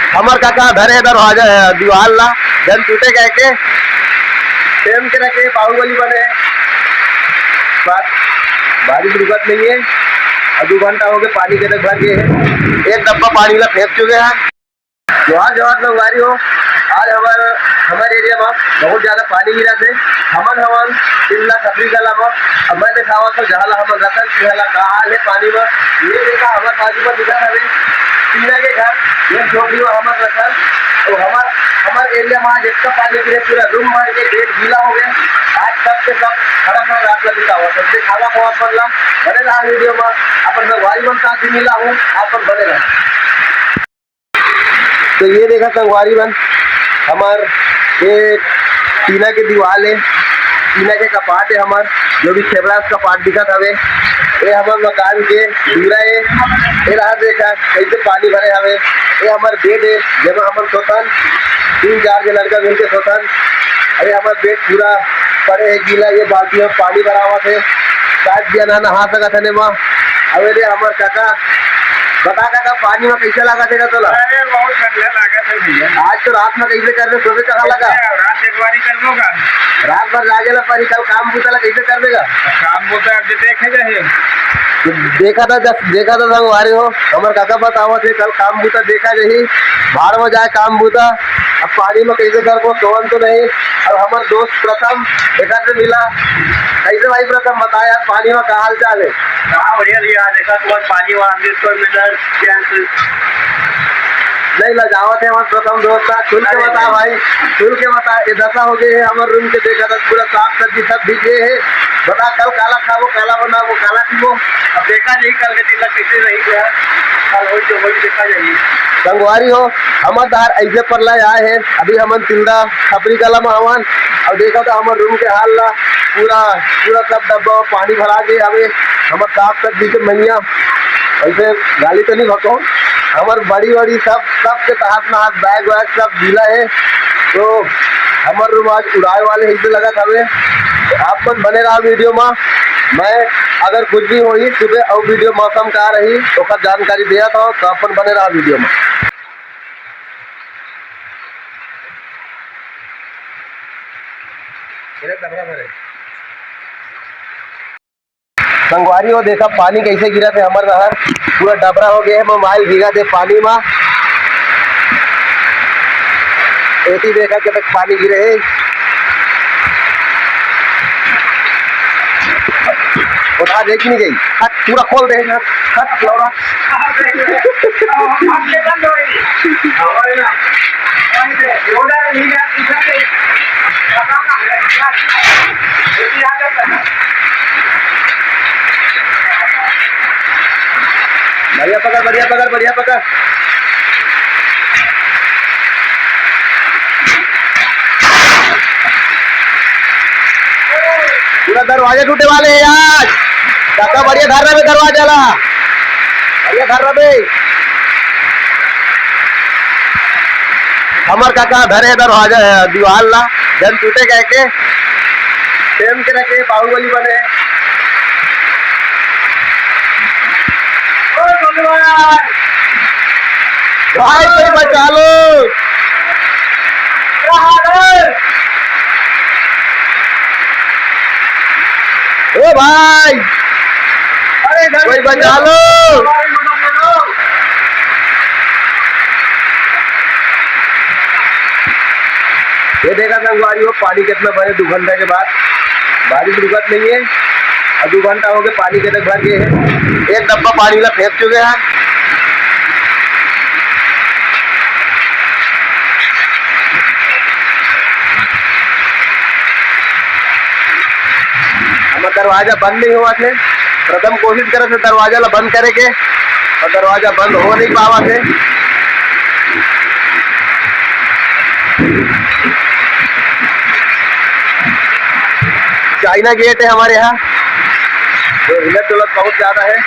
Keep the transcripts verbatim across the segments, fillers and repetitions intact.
हमर काका धरे हे दरवाजा, दीवाल ला, झन टूटे कहिके, टेम के रखे, बाहुबली बने हे। बस, बारिश रुकत नहीं है, अउ दू घंटा हो गए, पानी के तक भर गए हैं, एक डब्बा पानी ला फेंक चुके हैं। जोहार, जोहार संगवारी हो। आज हमर, हमर एरिया में बहुत ज्यादा पानी गिरा थे। हमन, हमन तिल्ला खपरी कला में, अब मैं देखावत हूँ जहाँ ला हमन रतन, तिहाँ ला का हाल है पानी में। ये देखा, हमर बाजू में दिखत हवे टीना के घर, ये झोपड़ी में हमर रतन। तो हमर, हमर एरिया में आज इतना पानी गिरे, पूरा रूम भर के बेड गीला हो गया। आज सब के सब खड़ा खड़ा रात में बितावत है। देखावा बहुत बदला, बने रहा वीडियो में, अपन संगवारी मन साथ भी मिला हूँ, आप मन बने रहा। तो ये देखा संगवारी मन, हमर ये टीना के दीवाल है, टीना के कपाट है हमर, जो भी खेबड़ा कपाट दिखत हवे, ये हमर मकान के दूरा है। ये रहा देखा कैसे पानी भरे हवे, ये हमर बेड है, जेमा हमन सोतन, तीन चार के लड़का मिलके सोतन। अरे हमर बेड पूरा पड़े है गीला, ये बाल्टी में पानी भरावत है, सात जना नहा सकत है नेमा। अबे रे हमर काका, बता काका, पानी में कैसे लागत हे का तोला? अरे, बहुत ठंडा लागत है भैया। आज तो रात में कैसे करबे, सोबे कहाँ लगा? रात जगवारी करबो का? रात भर जागे ला परी, कल काम बूता ला कैसे करबे का? काम बूता अब देखे जाए। देखा था, जब देखा था संगवारी हो, हमर काका बतावत हे, कल काम बूता देखा जाही, भाड़ में जाए काम बूता। अब पानी में कैसे करबो, सोवन तो नहीं। अब हमर दोस्त प्रथम एकर से मिला। कैसे भाई प्रथम, बता यार, पानी में का हाल चाल है? हाँ, बढ़िया भैया, देखा तो आज पानी वहाँ अमृत को मिला, चैन से। नहीं, लजावत है हमर प्रथम दोस्त, खुल के अरे बता भाई। भाई, खुल के बता, ये दशा हो गई है हमर रूम के, देखा था पूरा साफ सब्जी सब भीग गए है। बता कल काला खाबो, काला बनाबो, काला पीबो। अब देखा जाही कल के दिन ला कैसे रही क्या, कल होई तो होई, देखा जाही। संगवारी हो, हमर डहर ऐसे परलय आए है, अभी हमन तिल्दा खपरी कला में हवन। अब देखा था हमर रूम के हाल ला, पूरा, पूरा सब डब्बा में पानी भरा गए हवे। हमर साफ सब्जी के मनिया, ऐसे गाली तो नहीं भको, हमर बड़ी बड़ी सब, सब के तहस नहस बैग वैग सब गीला है। तो हमर रूम आज उड़ाए वाले है, ऐसे लगत हवे। तो आप मन बने रहा वीडियो में। मैं अगर कुछ भी होही सुबह और वीडियो मौसम का रही ओकर जानकारी देत हूँ, तो आप मन बने रहा वीडियो में। संगवारी हो, देखा पानी कैसे गिरत हे हमर डहर, पूरा डबरा हो गया है, मोबाइल भीगत हे पानी में। एती देखा के तक पानी गिरे हे, उठा दे कि नहीं गई? हट, पूरा खोल दे, हट, हट, लौड़ा। बढ़िया पकड़, बढ़िया पकड़, बढ़िया पकड़। पूरा दरवाजा टूटे वाले हैं यार। काका बढ़िया धर रहे दरवाजा ला, बढ़िया धर रहे। हमर काका धरे दरवाजा, दीवाल ला, जन टूटे कह के। प्रेम के रखे, बाहुबली बने। ओ भगवान। भाई, कोई बचा लो। क्या हाल है? ओ भाई, अरे, घर कोई बचा लो। हमारी मदद करो। ये देखा संगवारी हो, पानी कितना भरे दो घंटा के बाद, बारिश रुकत नहीं है और दो घंटा हो गए पानी के तक भर गए हैं। एक डब्बा पानी ला फेंक चुके हैं। हमर दरवाजा बंद नहीं हुआ थे, प्रथम कोशिश करे थे दरवाजा ला बंद करे के, और दरवाजा बंद हो नहीं पावा थे। चाइना गेट है हमारे यहाँ, तो हिलत डुलत बहुत ज्यादा है।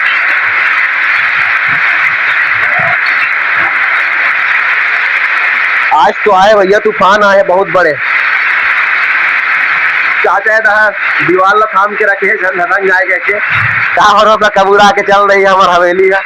आज तो आए भैया, तूफान आए बहुत बड़े। चाचा है दहा दीवार ला थाम के रखे है, झन धड़क जाए कह के। का हो रहा, कबूरा आके चल रही है हमार हवेली का।